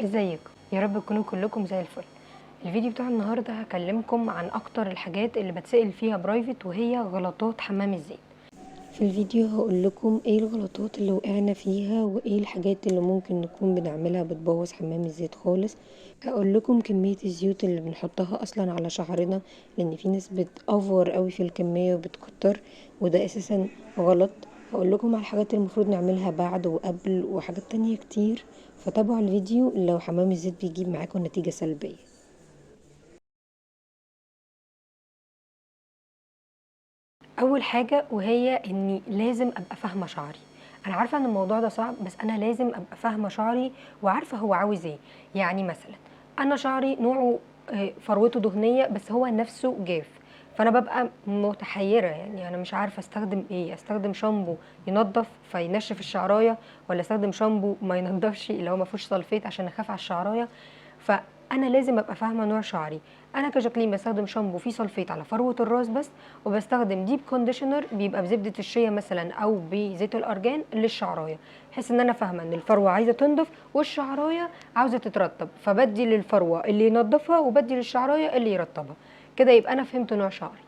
ازيكم؟ يا رب تكونوا كلكم زي الفل. الفيديو بتاع النهارده هكلمكم عن اكتر الحاجات اللي بتسأل فيها private، وهي غلطات حمام الزيت. في الفيديو هقول لكم ايه الغلطات اللي وقعنا فيها وايه الحاجات اللي ممكن نكون بنعملها بتبوظ حمام الزيت خالص. هقول لكم كمية الزيوت اللي بنحطها اصلا على شعرنا، لان في ناس بتأفور قوي في الكمية وبتكتر، وده اساسا غلط. هقول لكم على الحاجات اللي المفروض نعملها بعد وقبل وحاجات تانية كتير، فتابعوا الفيديو لو حمام الزيت بيجيب معاكم نتيجة سلبية. اول حاجة وهي اني لازم ابقى فاهمة شعري. انا عارفة ان الموضوع ده صعب، بس انا لازم ابقى فاهمة شعري وعارفة هو عاوز ايه. يعني مثلا انا شعري نوعه فروته دهنية بس هو نفسه جاف، فانا ببقى متحيرة، يعني انا مش عارفة استخدم ايه. استخدم شامبو ينظف فينشف الشعراية، ولا استخدم شامبو ما ينظفش اللي هو ما فيهوش sulfate عشان اخاف على الشعراية. فانا لازم ابقى فاهمة نوع شعري. انا كجاكلين بستخدم شامبو فيه sulfate على فروة الراس بس، وبستخدم deep conditioner بيبقى بزبدة الشيا مثلا او بزيت الارجان للشعراية، بحيث ان انا فاهمة ان الفروة عايزة تنضف والشعراية عاوزة تترطب، فبدي للفروة اللي ينضفها وبدي للشعراية اللي يرطبها. كده يبقى انا فهمت نوع شعري.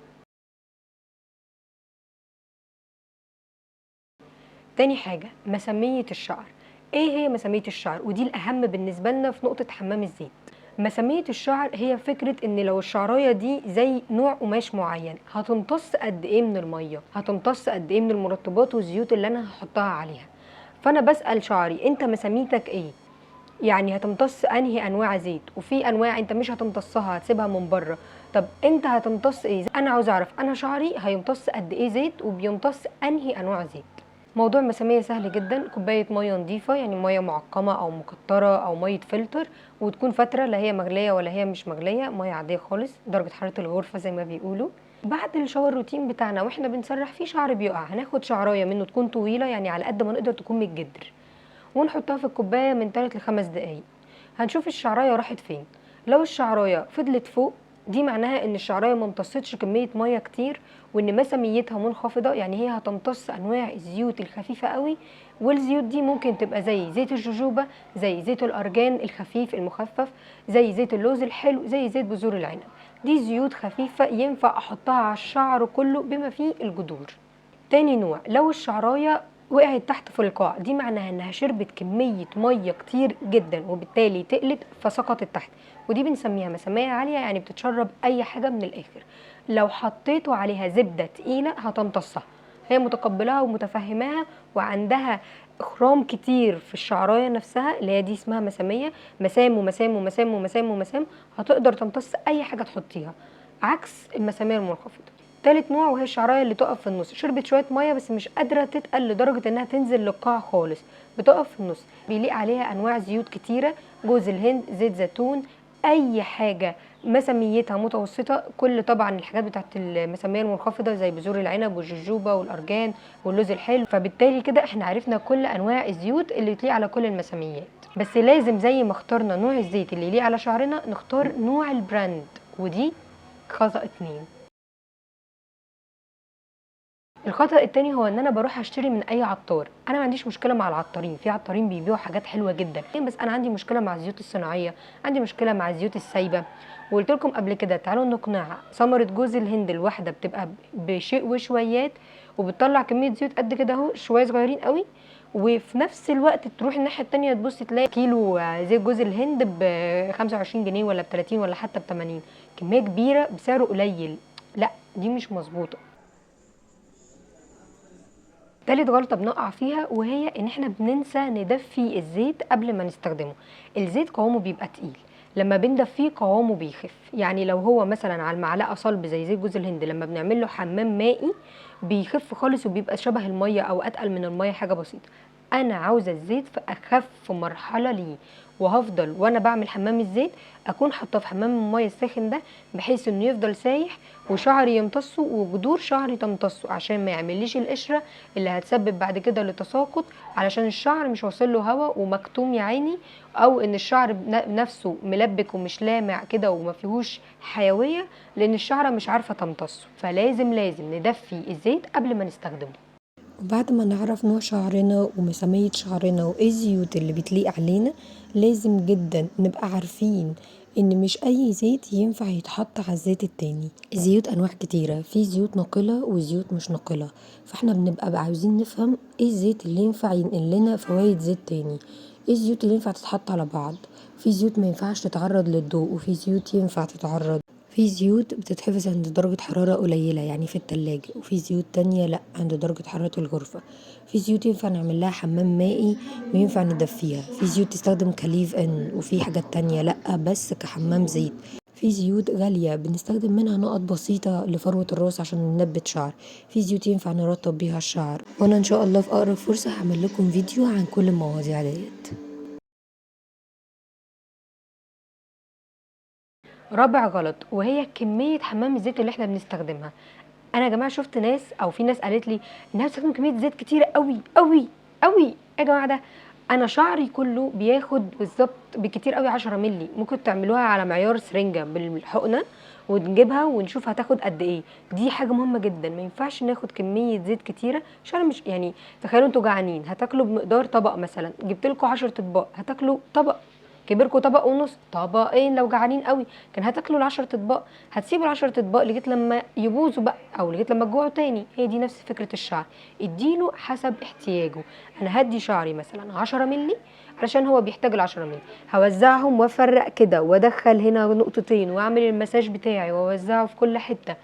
تاني حاجة مسامية الشعر. ايه هي مسامية الشعر؟ ودي الاهم بالنسبة لنا في نقطة حمام الزيت. مسامية الشعر هي فكرة ان لو الشعراية دي زي نوع قماش معين هتمتص قد ايه من المية، هتمتص قد ايه من المرطبات والزيوت اللي انا هحطها عليها. فانا بسأل شعري انت مساميتك ايه، يعني هتمتص انهي انواع زيت، وفي انواع انت مش هتمتصها هتسيبها من بره. طب انت هتمتص ايه؟ انا عاوز اعرف انا شعري هيمتص قد ايه زيت وبيمتص انهي انواع زيت. موضوع المسامية سهل جدا، كوباية مية نظيفة، يعني مية معقمة او مكترة او مية فلتر، وتكون فترة لا هي مغلية ولا هي مش مغلية، مية عادية خالص درجة حرارة الغرفة زي ما بيقولوا. بعد ال shower routine بتاعنا واحنا بنسرح فيه شعر بيقع، هناخد شعراية منه تكون طويلة، يعني على قد ما نقدر تكون من الجدر، ونحطها في الكوباية من 3 ل5 دقايق. هنشوف الشعراية راحت فين. لو الشعراية فضلت فوق، دي معناها ان الشعراية ما امتصتش كمية مية كتير، وان مساميتها منخفضة، يعني هي هتمتص انواع الزيوت الخفيفة قوي، والزيوت دي ممكن تبقى زي زيت الجوجوبا، زي زيت الارجان الخفيف المخفف، زي زيت اللوز الحلو، زي زيت بذور العنب. دي زيوت خفيفة ينفع احطها على الشعر كله بما فيه الجذور. تاني نوع، لو الشعراية وقعت تحت في القاع، دي معناها انها شربت كمية مية كتير جدا وبالتالي تقلت فسقطت تحت، ودي بنسميها مسامية عالية، يعني بتتشرب اي حاجة من الاخر. لو حطيتوا عليها زبدة تقيلة هتمتصها، هي متقبلاها ومتفهماها وعندها خرام كتير في الشعراية نفسها اللي هي دي اسمها مسامية، مسام ومسام ومسام ومسام ومسام، هتقدر تمتص اي حاجة تحطيها، عكس المسامية المنخفضة. تالت نوع وهي الشعرايه اللي تقف في النص، شربت شوية مية بس مش قادرة تتقل لدرجة انها تنزل للقاع خالص، بتقف في النص. بيليق عليها انواع زيوت كتيرة، جوز الهند، زيت زيتون، اي حاجة مساميتها متوسطه. كل طبعا الحاجات بتاعت المساميه المنخفضة زي بذور العنب والجوجوبا والارجان واللوز الحلو. فبالتالي كده احنا عرفنا كل انواع الزيوت اللي تليق على كل المساميات. بس لازم زي ما اخترنا نوع الزيت اللي يليق على شعرنا نختار نوع ال brand، ودي خطأ 2. الخطأ التاني هو ان انا بروح اشتري من اي عطار. انا ما عنديش مشكلة مع العطارين، في عطارين بيبيعوا حاجات حلوة جدا، بس انا عندي مشكلة مع الزيوت الصناعية، عندي مشكلة مع الزيوت السايبه. وقلت لكم قبل كده تعالوا نقنعها، ثمره جوز الهند الواحدة بتبقى بشيء وشويات وبتطلع كمية زيوت قد كده اهو، شوية صغيرين قوي، وفي نفس الوقت تروح الناحية التانية تبص تلاقي كيلو زيت جوز الهند ب 25 جنيه ولا ب 30 ولا حتى ب 80، كمية كبيرة بسعره قليل. لا دي مش مظبوطة. تالت غلطة بنقع فيها وهي ان احنا بننسى ندفي الزيت قبل ما نستخدمه. الزيت قوامه بيبقى تقيل، لما بندفيه قوامه بيخف. يعني لو هو مثلا على المعلقة صلب زي زيت جوز الهند، لما بنعمل له حمام مائي بيخف خالص وبيبقى شبه المية او اتقل من المية حاجة بسيطة. انا عاوزة الزيت في اخف مرحلة ليه، وهفضل وانا بعمل حمام الزيت اكون حاطاه في حمام المية الساخن ده، بحيث انه يفضل سايح وشعري يمتصه وجذور شعري تمتصه، عشان ما يعمليش القشرة اللي هتسبب بعد كده لتساقط، علشان الشعر مش واصل له هواء ومكتوم يا عيني، او ان الشعر نفسه ملبك ومش لامع كده وما فيهوش حيوية، لان الشعرة مش عارفه تمتصه. فلازم لازم ندفي الزيت قبل ما نستخدمه. وبعد ما نعرف نوع شعرنا ومسامية شعرنا وايه الزيوت اللي بتليق علينا، لازم جدا نبقى عارفين ان مش اي زيت ينفع يتحط على الزيت التاني. الزيوت انواع كتيرة، في زيوت ناقلة وزيوت مش ناقلة، فاحنا بنبقى عاوزين نفهم ايه الزيت اللي ينفع ينقل لنا فوايد زيت تاني، ايه الزيوت اللي ينفع تتحط على بعض. في زيوت ما ينفعش تتعرض للضوء، وفي زيوت ينفع تتعرض. في زيوت بتتحفظ عند درجة حرارة قليلة يعني في التلاجة، وفي زيوت تانية لأ عند درجة حرارة الغرفة. في زيوت ينفع نعمل لها حمام مائي وينفع ندفيها، في زيوت تستخدم ك leave in، وفي حاجات تانية لأ بس كحمام زيت. في زيوت غالية بنستخدم منها نقط بسيطة لفروة الراس عشان ننبت شعر، في زيوت ينفع نرطب بيها الشعر. وانا ان شاء الله في اقرب فرصة هعمل لكم فيديو عن كل المواضيع ديت. رابع غلط وهي كمية حمام الزيت اللي احنا بنستخدمها. انا يا جماعة شفت ناس او في ناس قالت لي انها بتستخدم كمية زيت كتير قوي قوي قوي. يا جماعة ده انا شعري كله بياخد بالظبط بكتير قوي 10 مللي، ممكن تعملوها على معيار سرنجة بالحقنة ونجيبها ونشوف هتاخد قد ايه. دي حاجة مهمة جدا، ما ينفعش ناخد كمية زيت كتيرة. شعر مش يعني تخيلوا انتوا جعانين هتاكلوا بمقدار طبق مثلا، جبت لكم 10 اطباق هتاكلوا طبق كبيركم، طبق ونص، طبقين لو جعانين قوي، كان هتاكلوا ال10 اطباق، هتسيبوا ال10 اطباق لغاية لما يبوظوا بقى او لغاية لما تجوعوا تاني. هي دي نفس فكرة الشعر، اديله حسب احتياجه. انا هدي شعري مثلا 10 مللي علشان هو بيحتاج ال10 مللي، هوزعهم وافرق كده وادخل هنا نقطتين واعمل المساج بتاعي واوزعه في كل حتة،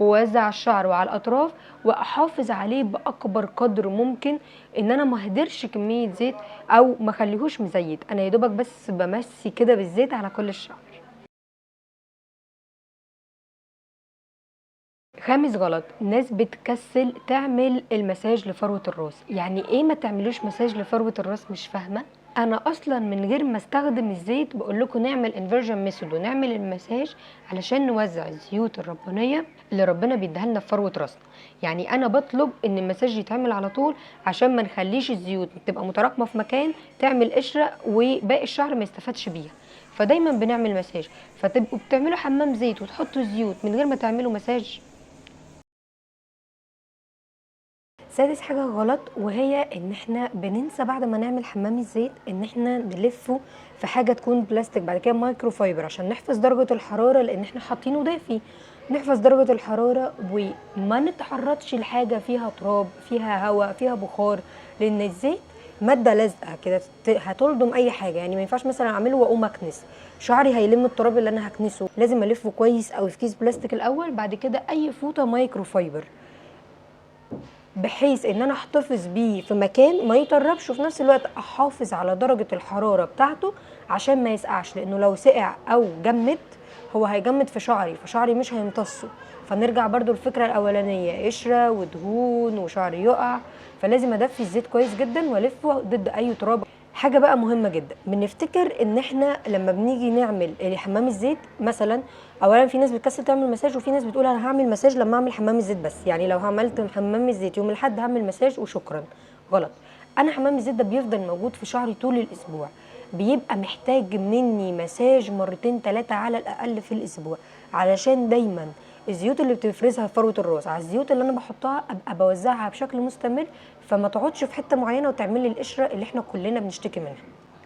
ووزع الشعر وعلى الاطراف، واحافظ عليه باكبر قدر ممكن ان انا ما اهدرش كمية زيت او ما اخليهوش مزيت. انا يا دوبك بس بمسي كده بالزيت على كل الشعر. خامس غلط، ناس بتكسل تعمل المساج لفروه الراس. يعني ايه ما تعملوش مساج لفروه الراس؟ مش فاهمه. انا اصلا من غير ما استخدم الزيت بقول لكم نعمل inversion method ونعمل المساج علشان نوزع الزيوت الربانية اللي ربنا بيديها لنا في فروه راسنا. يعني انا بطلب ان المساج يتعمل على طول عشان ما نخليش الزيوت تبقى متراكمه في مكان تعمل قشرة وباقي الشعر ما يستفادش بيها، فدايما بنعمل مساج. فتبقوا بتعملوا حمام زيت وتحطوا الزيوت من غير ما تعملوا مساج. سادس حاجة غلط وهي ان احنا بننسى بعد ما نعمل حمام الزيت ان احنا نلفه في حاجة تكون بلاستيك بعد كده مايكرو فايبر عشان نحفظ درجة الحرارة، لان احنا حاطينه دافي، نحفظ درجة الحرارة وما نتعرضش لحاجة فيها تراب، فيها هواء، فيها بخار، لان الزيت مادة لازقة كده هتلضم اي حاجة. يعني ما ينفعش مثلا اعمله واقوم اكنس شعري هيلم التراب اللي انا هكنسه، لازم الفه كويس او في كيس بلاستيك الاول، بعد كده اي فوطة مايكرو فايبر بحيث ان انا احتفظ بيه في مكان ما يتربش، وفي نفس الوقت احافظ على درجة الحرارة بتاعته عشان ما يسقعش، لانه لو سقع او جمد هو هيجمد في شعري فشعري مش هيمتصه. فنرجع برضو الفكرة الاولانية، قشرة ودهون وشعري يقع، فلازم ادفي الزيت كويس جدا والفه ضد اي تراب. حاجة بقى مهمة جدا، بنفتكر ان احنا لما بنيجي نعمل حمام الزيت مثلا، اولا في ناس بتكسل تعمل مساج، وفي ناس بتقول انا هعمل مساج لما اعمل حمام الزيت بس، يعني لو عملت حمام الزيت يوم الاحد هعمل مساج وشكرا. غلط، انا حمام الزيت ده بيفضل موجود في شعري طول الاسبوع، بيبقى محتاج مني مساج مرتين 3 على الاقل في الاسبوع، علشان دايما الزيوت اللي بتفرزها في فروه الراس على الزيوت اللي انا بحطها ابقى بوزعها بشكل مستمر، فما تقعدش في حتة معينة وتعمل لي القشرة اللي احنا كلنا بنشتكي منها.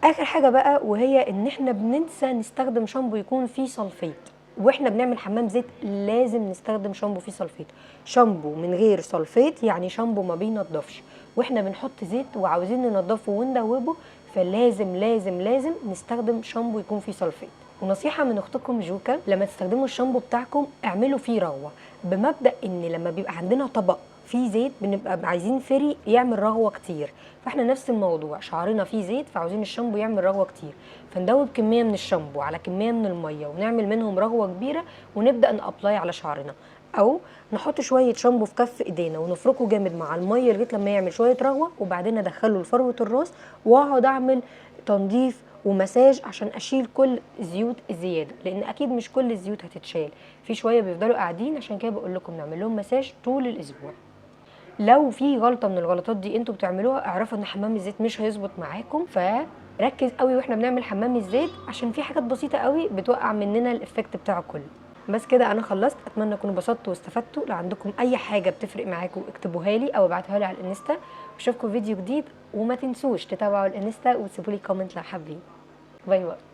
اخر حاجة بقى وهي ان احنا بننسى نستخدم شامبو يكون فيه sulfate. واحنا بنعمل حمام زيت لازم نستخدم شامبو فيه sulfate. شامبو من غير sulfate يعني شامبو ما بينضفش، واحنا بنحط زيت وعاوزين ننضفه وندوبه، فلازم لازم لازم نستخدم شامبو يكون فيه sulfate. ونصيحة من اختكم جوكا، لما تستخدموا الشامبو بتاعكم اعملوا فيه رغوة، بمبدأ ان لما بيبقى عندنا طبق فيه زيت بنبقى عايزين فري يعمل رغوة كتير، فاحنا نفس الموضوع شعرنا فيه زيت فعاوزين الشامبو يعمل رغوة كتير، فندوب كمية من الشامبو على كمية من المية ونعمل منهم رغوة كبيرة ونبدأ ن apply على شعرنا، او نحط شوية شامبو في كف ايدينا ونفركه جامد مع المية لغاية لما يعمل شوية رغوة، وبعدين ادخله لفروة الراس واقعد اعمل تنظيف ومساج عشان اشيل كل زيوت الزيادة، لان اكيد مش كل الزيوت هتتشال، في شوية بيفضلوا قاعدين، عشان كده بقول لكم نعمل لهم مساج طول الاسبوع. لو في غلطه من الغلطات دي انتوا بتعملوها اعرفوا ان حمام الزيت مش هيظبط معاكم، فركز قوي واحنا بنعمل حمام الزيت عشان في حاجات بسيطة قوي بتوقع مننا ال effect بتاعه كله. بس كده انا خلصت. اتمنى تكونوا انبسطتوا واستفدتوا. لو عندكم اي حاجة بتفرق معاكم اكتبوها لي او ابعتوها لي على الانستا. واشوفكم فيديو جديد، وما تنسوش تتابعوا الانستا وتسيبوا لي comment لو حابين. bye bye.